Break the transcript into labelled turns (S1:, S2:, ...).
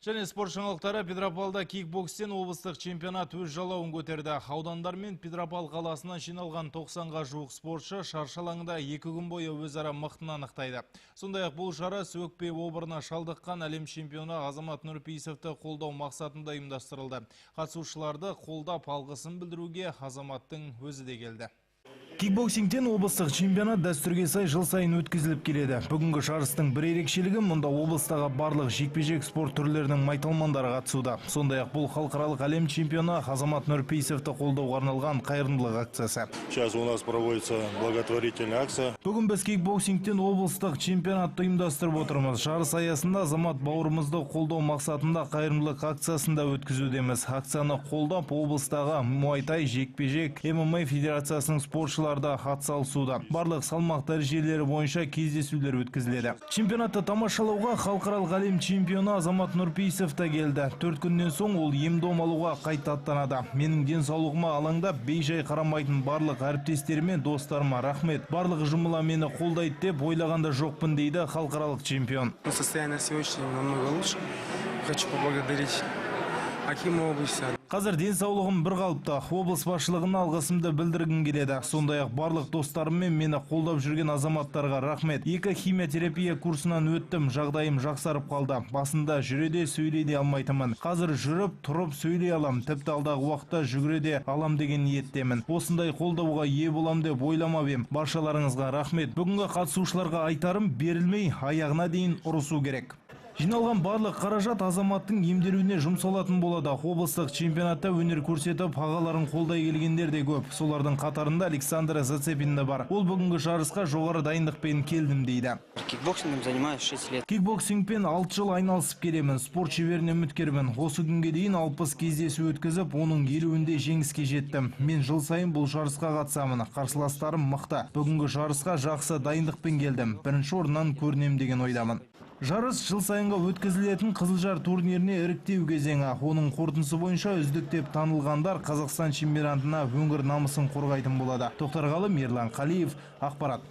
S1: Және спорт жаңалықтары. Петропавлда кикбокстен облыстық чемпионат өз жалауын көтерді. Аудандар мен Петропавл қаласынан жиналған 90-ға жуық спортшы шаршы алаңда 2 күн бойы өзара мықтыны анықтайды. Сондай-ақ бұл жарыс өкпе обырына шалдыққан әлем чемпионы Азамат Нұрпейісовті қолдау мақсатында ұйымдастырылды. Қатысушыларды қолдап, алғысын білдіруге Азаматтың өзі де келді. Кикбоксингтен облыстық чемпионат дәстүрге сай жыл сайын өткізіліп келеді. Бүгінгі жарыстың бір ерекшелігі: мұнда облыстағы барлық жекпе-жек спорт түрлерінің майталмандары қатысуда. Сондай-ақ бұл халықаралық әлем чемпионы Азамат Нұрпейісовті қолдауға арналған қайырымдылық акциясы.
S2: Сейчас у нас проводится благотворительная акция.
S1: Бүгін біз кикбоксингтен облыстық чемпионатты ұйымдастырып отырмыз. Жарыс аясында Азамат бауырымызды қолдау мақсатында қайырымдылық акциясын да өткізудеміз. Акцияны қолдап, облыстағы муайтай, жекпе-жек, ММА федерациясының спортшылары да атсалысуда. Барлық салмақ дәрежелері бойынша кездесулер өткізіледі. Чемпионатты тамашалауға халықаралық әлем чемпионы Азамат Нұрпейісов та келді. 4 күннен соң ол ем-дом алуға қайта аттанады. Менің денсаулығыма алаңдап, бейжай қарамайтын барлық әріптестеріме, достарыма рахмет. Барлығы жұмыла мені қолдайды деп ойлаған да жоқпын, дейді халықаралық чемпион.
S3: Ну, состояние на сегодняшний день намного лучше. Хочу поблагодарить акима области.
S1: Қазір денсаулығым бір қалыпты. Облыс басшылығына алғысымды білдіргім келеді. Сондай-ақ барлық достарым мен мені қолдап жүрген азаматтарға рахмет. Екі химиотерапия курсынан өттім, жағдайым жақсарып қалды. Басында жүре де, сөйлей де алмайтынмын. Қазір жүріп, тұрып, сөйлей алам. Тіпті алдағы уақытта жүгіре де алам деген ниеттемін. Осындай қолдауға ие болам деп ойламап ем. Баршаларыңызға рахмет. Бүгінгі қатысушыларға айтарым: берілмей, аяғына дейін ұрысу керек. Жиналған барлық қаражат Азаматтың емделуіне жұмсалатын болады. Облыстық чемпионатта өнер көрсетіп, ағаларын қолдай келгендер де көп. Солардың қатарында Александр Зацепин де бар. Ол бүгінгі жарысқа жоғары дайындықпен келдім дейді.
S4: Кикбоксингом занимаюсь 6 лет.
S1: Кикбоксингпен 6 жыл айналысып келемін. Спорт шеберіне үміткермін. Осы күнге дейін 60 кездесу өткізіп, оның 50-інде жеңіске жеттім. Мен жыл сайын бұл жарысқа қатысамын. Қарсыластарым мықты. Бүгінгі жарысқа жақсы дайындықпен келдім. Бірінші орыннан көрінем деген ойдамын. Жарыс жыл сайынғы өткізілетін Қызылжар турниріне іріктеу кезеңі. Оның қорытындысы бойынша үздік деп танылғандар Қазақстан чемпионатына өңір намысын қорғайтын болады. Тоқтарғалы, Мерлан Қалиев, ақпарат.